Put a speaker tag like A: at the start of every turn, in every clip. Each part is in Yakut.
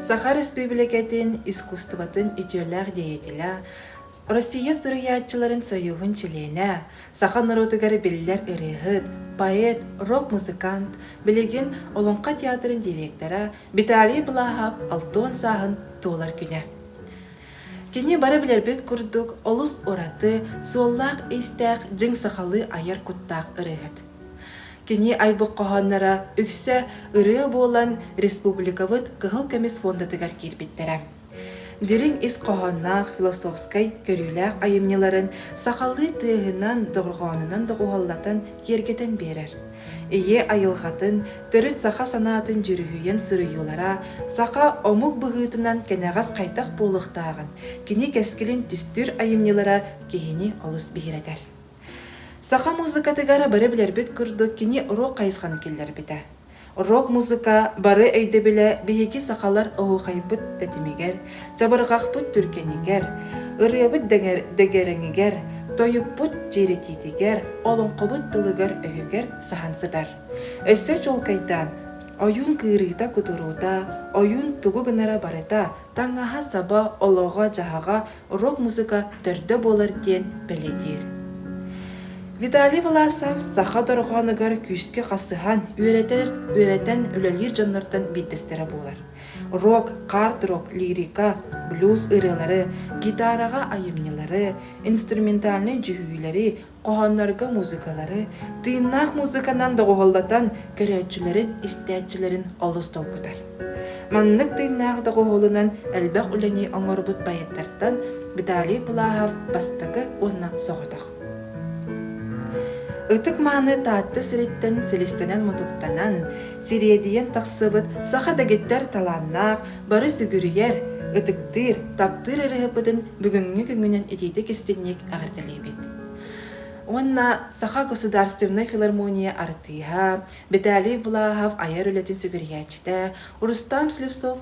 A: Саха Республикатын искусствотын үтүөлээх деятеля, Россия суруйааччыларын союһун чилиэнэ, саха норуотугар биллэр ырыаһыт, поэт, рок-музыкант, билигин Олоҥхо театрын директора Виталий Былааһап 60 сааһын туолар күнэ. Кини бары билэрбит курдук олус ураты, суоллаах-иистээх дьиҥ сахалыы айар куттаах ырыаһыт. Кини айбыт хоһоонноро үксэ ырыа буолан республикабыт Кыһыл көмүс фондатыгар киирбиттэрэ. Дириҥ ис хоһоонноох философскай көрүүлээх айымньыларын сахалыы тыаһынан, дорҕоонунан доҕуһуоллатан киэргэтэн биэрэр. Ийэ айылҕатын, төрүт саха санаатын дьүрүһүйэн суруйуулара саха омук быһыытынан кэнэҕэс хайдах буолуохтааҕын, кини кэскилин түстүүр айымньылара киһини олус биһирэтэр. Саха музыкатыгар бары билэрбит курдук кини рок хайысханы киллэрбитэ. Рок-музыка бары өйдөбүлэ биһиги сахалар оһуохайбыт тэтимигэр, чабырҕахпыт түргэнигэр, ырыабыт дэгэрэҥигэр, тойукпут дьиэрэтиитигэр, олоҥхобут тылыгар-өһүгэр саһан сытар. Өссө чуолкайдаан, ойуун кыырыыта-кутуруута, ойуун тугу гынара барыта, таҥаһа-саба, олоҕо-дьаһаҕа рок-музыка төрдө буолар диэн бэлиэтиир. Виталий Власов саха дорҕоонугар күүскэ хасыһан, үөрэтэр, үөрэтэн үлэлиир дьоннортон биирдэстэрэ буолар. Рок, хард-рок, лирика, блюз ырыалары, гитараҕа айымньылары, инструментальнай дьүһүйүүлэри, хоһооннорго музыкалары, тыыннаах музыканан доҕуһуоллатан көрөөччүлэрин, истээччилэрин олус долгутар. Маннык тыыннаах доҕуһуолунан элбэх үлэни оҥорбут поэттартан Виталий Пылаһов бастакы уонна соҕотох. Ытык-мааны Таатта сириттэн силистэнэн-мутуктанан, сириэдийэн тахсыбыт саха дэгиттэр талааннаах, бары сүгүрүйэр, ытыктыыр, таптыыр ырыаһыппытын бүгүҥҥү күҥҥүнэн итиитик истиҥник эҕэрдэлиибит. Уонна Саха государственнай филармония артыыһа Виталий Булаһов айар үлэтин сүгүрүйээччитэ Рустам Слепцов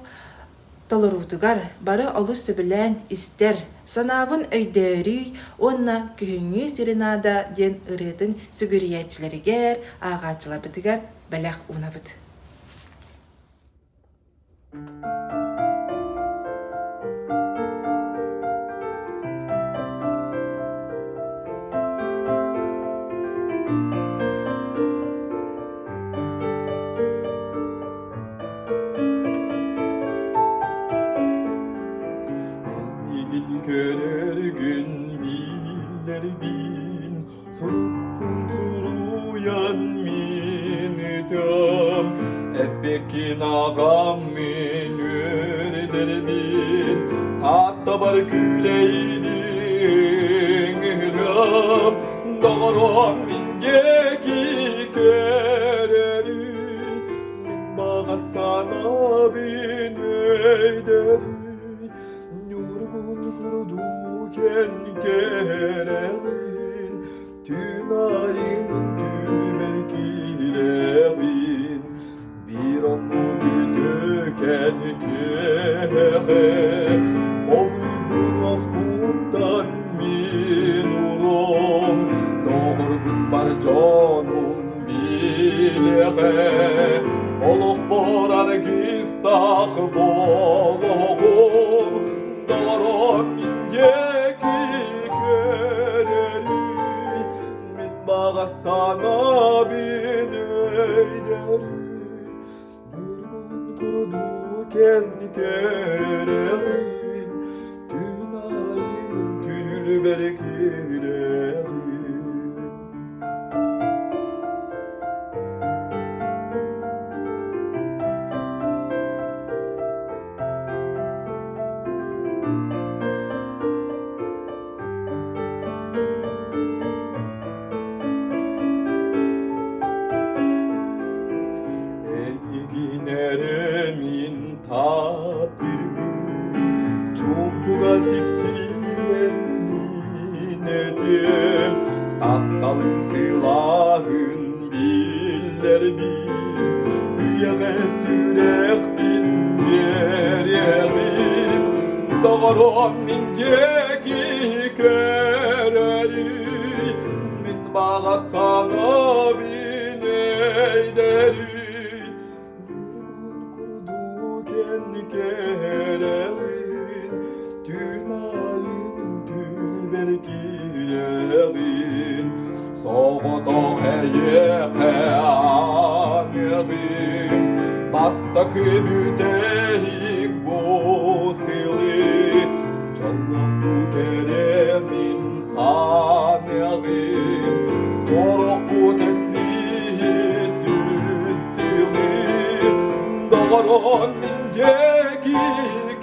A: толоруутугар бары олус сөбүлээн истэр, санаабын өйдөөрүй уонна Күһүҥҥү серенада диэн ырыатын сүгүрүйээччилэригэр, ааҕааччыларбытыгар бэлэх уунабыт.
B: Миигин көрөргүн биллэрбин Сурукпун суруйан мин ытым, Эппиккин аҕам мин үөрдэрбин, Тааттабар күлэйдиҥ ыһыам, Доҕорум мин диэки көрөрүй, Мин баҕа санаабын өйдөрүй, Ньургун курдук эн кэрэҕин, Түүн айымын түүнүбэр киирэҕин, Биир оннук үтүөкэн киэһэҕэ, Обуйбун оскуттан мин урум, Доҕорбун бар дьонум билиэҕэ, Олохпор аргыстаах буолуоҕум, Доҕорум мин диэки көрөрүй, Мин баҕа санаабын өйдөрүй. Ньургун курдук эн кэрэҕин, Түүн айын түүлбэр киирэҕин. Эйигин эрэ мин таптырбын, чуумпуга сипсийэн этим, тапталыҥ сылааһын биллэрбин, үйэҕэ сүрэхпин биэриэҕим, доҕорум мин диэки көрөрүй, мин баҕа санаабын өйдөрүй, Ньургун курдук эн кэрэ. биэриэҕин, соҕотох эйиэхэ аныаҕым, бастакы бүтэһик бу сылы дьоллоохтук кэрэ мин саныаҕым, торохпут эн биир сылы, доҕорум мин диэки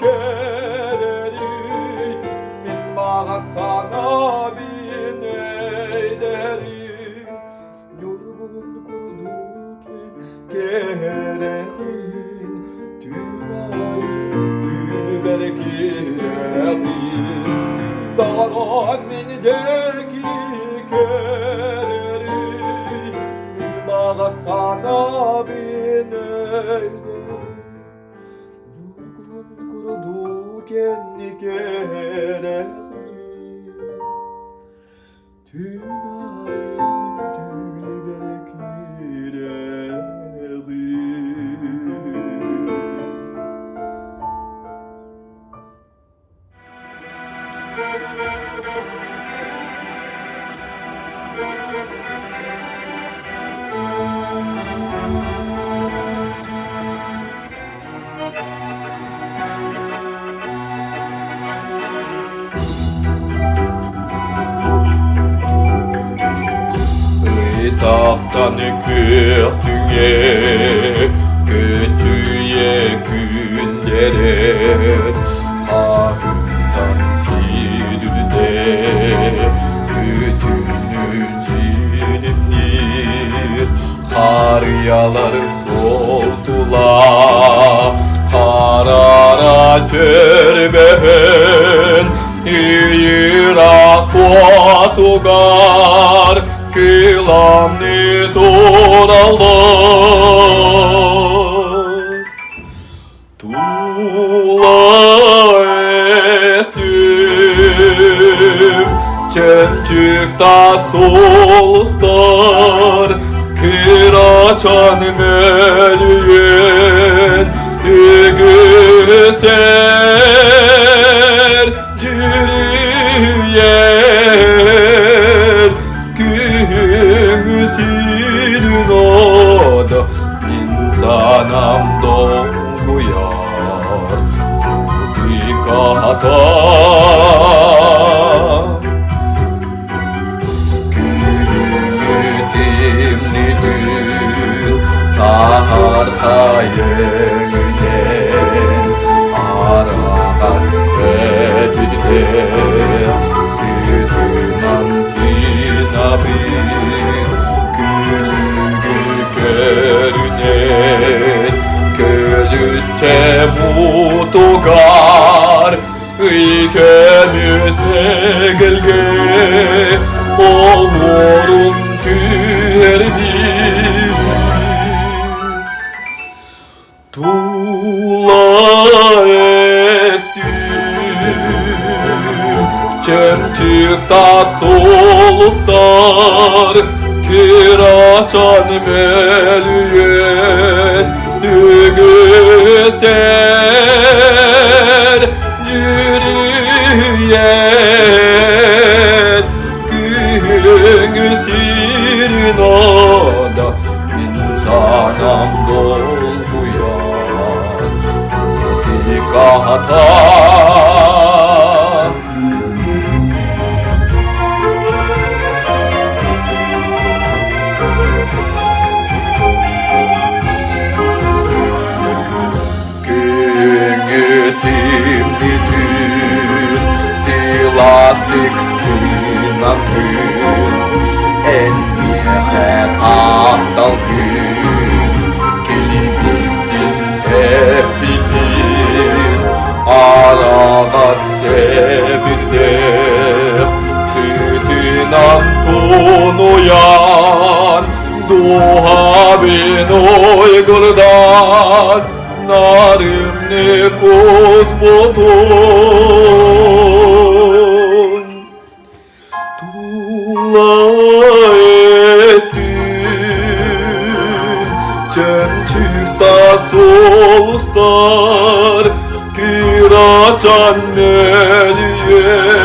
B: кэлэрий, мин баҕа санаабын эйдэрим, ньургун курдук эн кэрэхин, түүн аайы түүнүбэр киирэҕин, доҕорум мин диэки кэлэрий, мин баҕа санаабын эйдэрим. Ньургун курдук кэнники эрэҕин, Түүн аайы түүнүбэр киирэҕин. Ый тахсан күөх түҥэ көтүйэ күндэрэн хаһыҥтан сирүдэ күтүнү дьиримниир харыйалар солтула харара чөрбөһөн ыйыра суотугар кыламны тураллар Тула өтүм чөмчүк таас сулустар кырачан мөлүйүөн үгүстэр дьүрүйэр күһүҥҥү сирин ото мин санаам долгуйар Тиката Күһүҥҥү тимнитин саһархай өҥүнэн араҕас өтүтэ сүтүнан тыынабын күлүгү көрүнэн көлүччэ мутугар ый көмүс эгэлгэ олуорун түһэрбит Тула өттүм чөмчүк таас сулустар кырачан мөлүйүөн үгүстэр дьүрүйэр күһүҥҥү сирин ада мин санаам долгуйар Музыката Күҥҥү тимнитин сылаастык тыынатын эн миэхэ тапталгын килбиттин эппитин араҕас сэбирдэх сытынан тунуйан дууһабын уйгурдан нарымны куспутун Тула өттүн чөмчүк таас сулустар кырачан мөлүйүөн